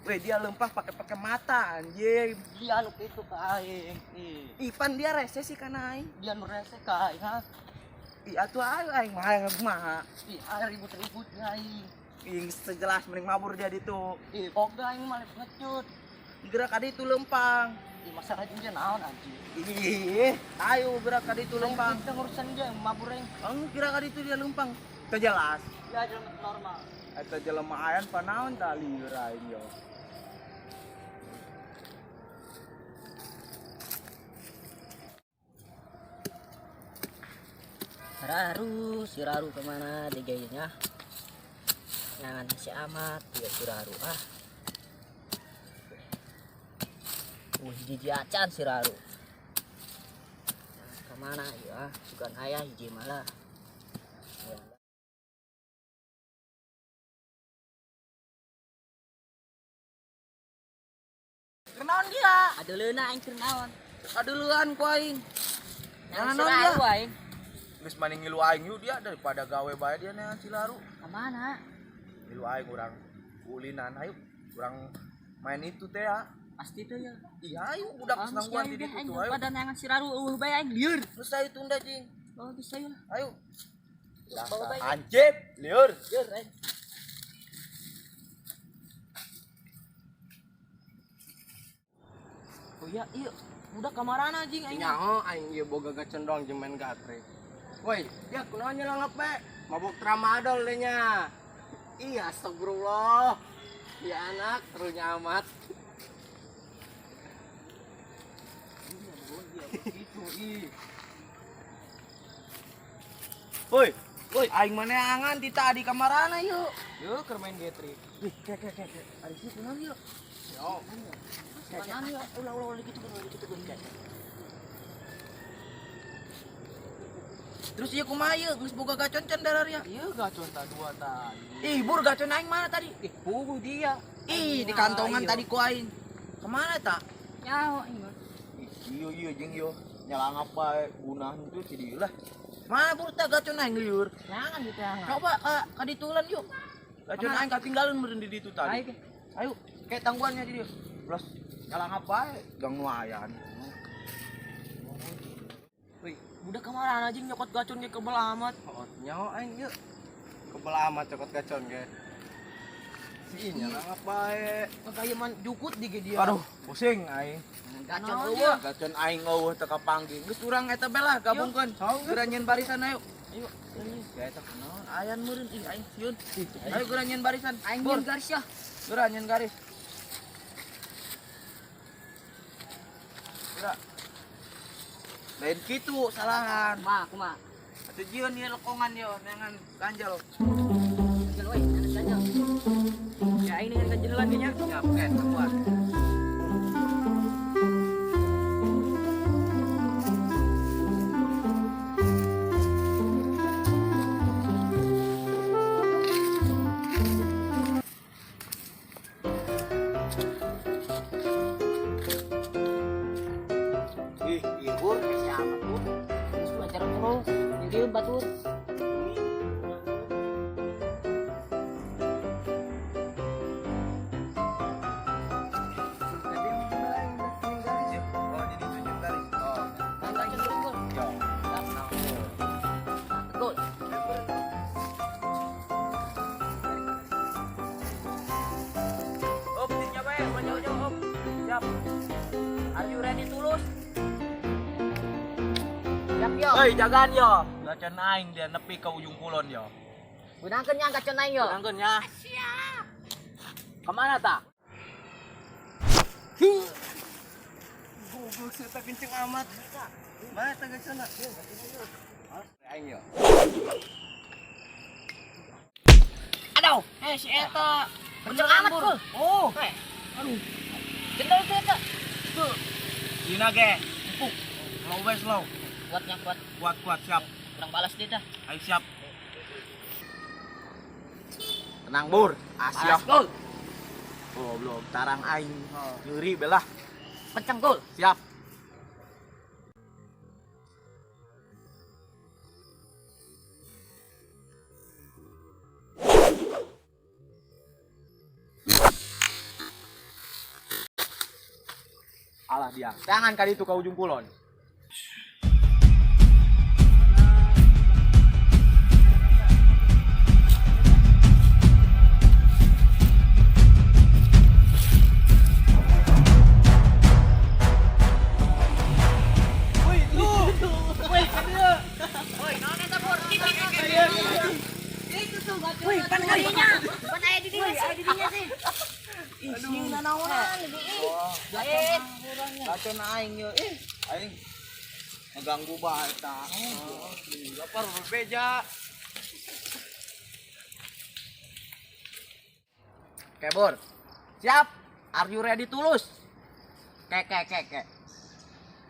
Weh, dia lempang pakai-pakai mata anjing. Dia anu kitu ka aing. Ih, Ipan dia rese sih kana aing. dia nu rese ka aing ha. Ih, atuh ayo aing mah hayang kumaha. Ih, aing ribut-ribut aing. Ih, sejelas mending mabur dia ditu. Ih, boga aing mah ngecut. Gerak ka ditu lempang. Ih, masalah jeung dia naon anjing. Ih, ayo gerak ka ditu lempang. Aing ngurusan dia mabur aing. Eng gerak ka ditu dia lempang. Teu jelas. Ya jelema normal. Eta jelema ayan panaon tah lieur aing yo. Raru, si Raru kemana digayanya? Jangan si amat, ya si Raru ah. Wih, hiji acan si Raru. Jangan kemana ya? Bukan ayah hiji malah. Ya. Kenaon dia? Aduh leuna aing keur naon? Kaduluan ku aing. Jangan Jangan si naon Raru dia. aing. Geus mending ngilu aing yuk dia daripada gawe bae dia neangan si Laru. Kemana? Ngilu aing urang ulinan ayo urang main itu teh ya. Pasti tuh ya. Iya ayo budak Ah, senang mesti di aing deh, ditu aing tuh ayo. pada neangan si Raru eueuh bae aing lieur. Terus ayo tunda jing. Oh, bisa ya. Ayo. Bawa bae. Anjib, liur. Lieur aing. Oh iya, iya. Budak kamarana jing aing. Nyaho aing ieu boga gacon doang jeung main gatre. Woi, dia kunaon nyelangap be? Mabok tramadol deh nya. Ih, astagfirullah. Ya anak, terunya amat. Woi, woi, aing mana angan ti tadi kamarana yuk. Yuk, keur main getri. Ih, kek kek kek. Ari sih kunaon yuk? Yo. Mana ya? Ulah ulah ulah gitu ulah gitu kan. Terus ieu kumaha ieu geus boga gacon can dararia? Iya gacon ta dua ta. Ih, bur gacon aing mana tadi? Ih, puguh dia. Ih, di kantongan Iya. tadi ku aing. Kemana tak? Nyaho aing mah. Ih, iya iya jeung yo. Nyalangap bae gunah itu si dieu lah. Mana bur tah gacon aing liur? Jangan gitu ya. Coba ka ka ditulan yuk. Gacon Kemana? aing katinggalan meureun di ditu tadi. Ayo ke. Ayo, kayak tangguannya di dieu. Plus nyalangap bae gang nu ayan. Wih, budak kemana anjing nyokot gacon ge kebel amat. Oh, nyaho aing yuk. Kebel amat cokot gacon ge. Si nyelangap bae. Makanya man jukut di ge dia. Aduh, pusing aing. Gacon Naon eueuh. ieu? Gacon aing eueuh teu kapanggih. Geus urang eta bae lah gabungkeun. Geura nyeun barisan ayo. Ayo. Ya eta kunaon? Ayan meureun ih aing sieun. Ayo geura nyeun barisan. Aing Bur, nyeun garis ya. geura nyeun garis. Geura. Lain kitu salahan. Kumaha kumaha. Atuh jieun ieu lekongan ieu neangan ganjel. Ganjel we, jangan ganjel. Ya aing dengan ganjelan ge nya. Siap, oke, kuat. Ih, ihur Si amat tuh. Terus belajar terus. Jadi batur. Oh, jadi tunjuk garis. Oh, Gacon terus gol. yo. Gol. Op, timnya bae, jauh-jauh, op. Siap. Are you ready tulus? Siap yo. Hei, jagaan yo. Gacon aing dia nepi ke ujung kulon yo. Gunakeun nya gacon aing yo. Gunakeun ya. Siap. Kemana ta? Goblok sih tak kenceng amat. Mana ta gacon? Aing yo. Aduh, eh si eta. Kenceng amat gol. Oh, Eh. Aduh. Jendol tuh eta. tuh. Dina ge, empuk. Slow we slow. Kuatnya kuat. Kuat kuat siap. Kurang balas dia dah. Ayo siap. Tenang bur, Balas siap. gol. Goblok, tarang aing. Nyuri belah. Kenceng gol. Siap. Kalah dia. Jangan kali itu ke ujung kulon. Wih, pan kalinya. Pan aya di dinya sih. Di dinya sih. Ih, sieun nanaonan ih. Bacon aing yo. Ih, aing ngeganggu bae tah. Lapar bebeja. Oke, Bor. Siap. Are you ready tulus? Ke ke ke ke.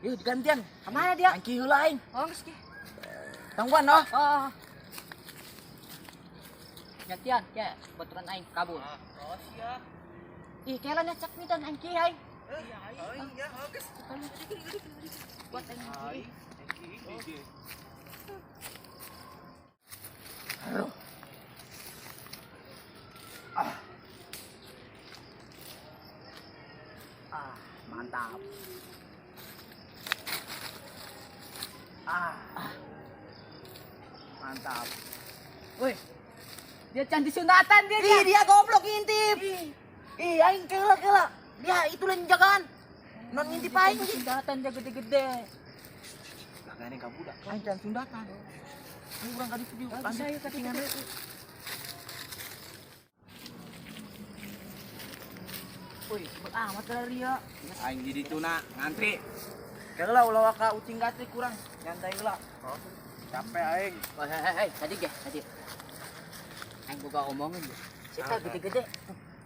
Yuk gantian. Kemana dia? Angki heula aing. Oh, geus ge. Tangguan oh. Oh. Gantian, ya, baturan aing kabur. Oh, siap. Ih, kela nya cak mitan aing ki aing. Aing ya, geus. Buat aing ki. Ah, mantap. Ah. Mantap. Woi. Dia can disunatan dia. Ih, dia goblok ngintip. Ih, aing kela kela. Dia itu lain jagaan. Non ngintip aing. Sunatan dia gede-gede. Lagane ka budak. Aing can sundatan. Aing urang ka ditu dieu. Saya ketinggalan. Woi, cepet amat lah dia. Aing di ditu na ngantri. Kela ulah waka ucing gatrik kurang. Nyantai heula. Oh, capek aing. Wah, hei, hei, tadi ge, tadi. Aing boga omongin dia. Kita gede-gede.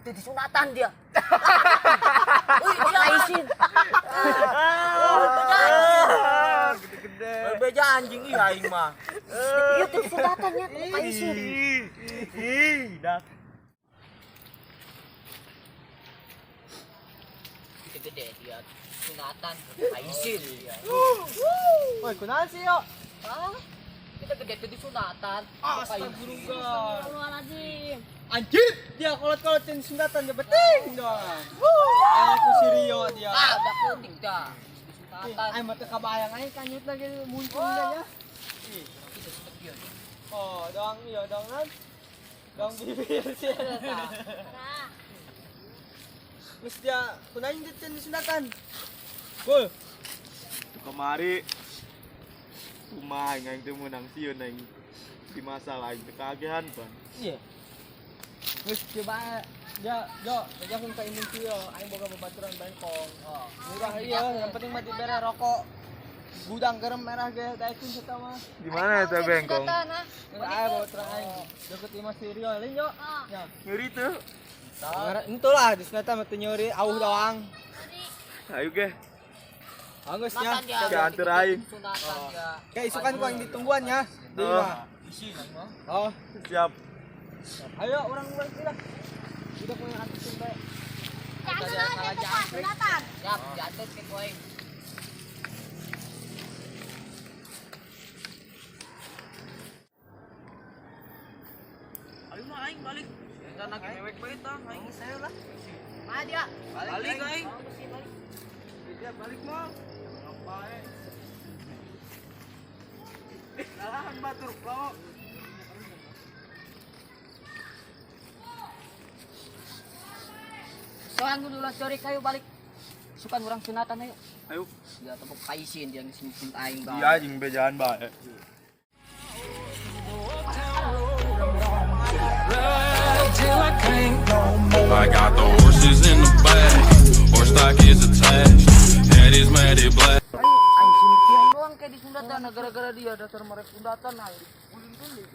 Itu disunatan dia. Wih, dia aisin. Gede-gede. Bebeja anjing ih aing mah. Iya, tuh sunatannya tuh aisin. Ih, dah. Gede-gede dia sunatan aisin dia. Woi, kunaon sih yo? Ah, kita gede tuh disunatan. Astagfirullah. Astagfirullahaladzim. Anjir, dia kolot-kolot yang sundatan dia beting doang. Aku si Rio dia. Ah, udah kuning dah. Disunatan. Aing mah teu kabayang aing kanyut lagi muncul dah ya. Kita tetep dia. Oh, doang iya doang kan. Doang bibir sih. Terus dia kunaon dia can disunatan. Gol. Kemari kumaha aing aing teu meunang sieun aing di masalah aing teu kagehan pan. Iya. Terus coba dia yo, dia pun ka imun yo, aing boga babaturan bengkong. Oh. Murah iya, yang penting mah dibere rokok. Gudang garam merah ge daekeun eta mah. Di mana eta bengkong? Ayo bawa terang aing. Deket imah si Rio lain yo. Ya. Ngeri teu. Entu lah di sana mah teu nyuri auh doang. Ayo ge. Bagus ya. Diantar aing. Sunatan dia. Kayak isukan ku aing ditungguan ya. Di Oh. imah. Oh, Siap. ayo orang balik lah. Udah punya atusin bae. Siap, diantar ke ku aing. Ayo mah aing balik. Kita nak mewek bae tah aing saya lah. Mana dia? Balik aing. Dia balik mah. Ngapain? Kalahan batur bro. Soang dulu lah sore kayu balik. Sukan orang sunatan ayo. Ayo. Dia tepuk kaisin dia ngisi aing ba. Iya anjing bejaan bae. I got the horses in the back, horse stock is attached, head is matted black. Ayo aing sinikian doang kayak di sundatan nah, gara-gara dia dasar merek sundatan aing. Guling-guling.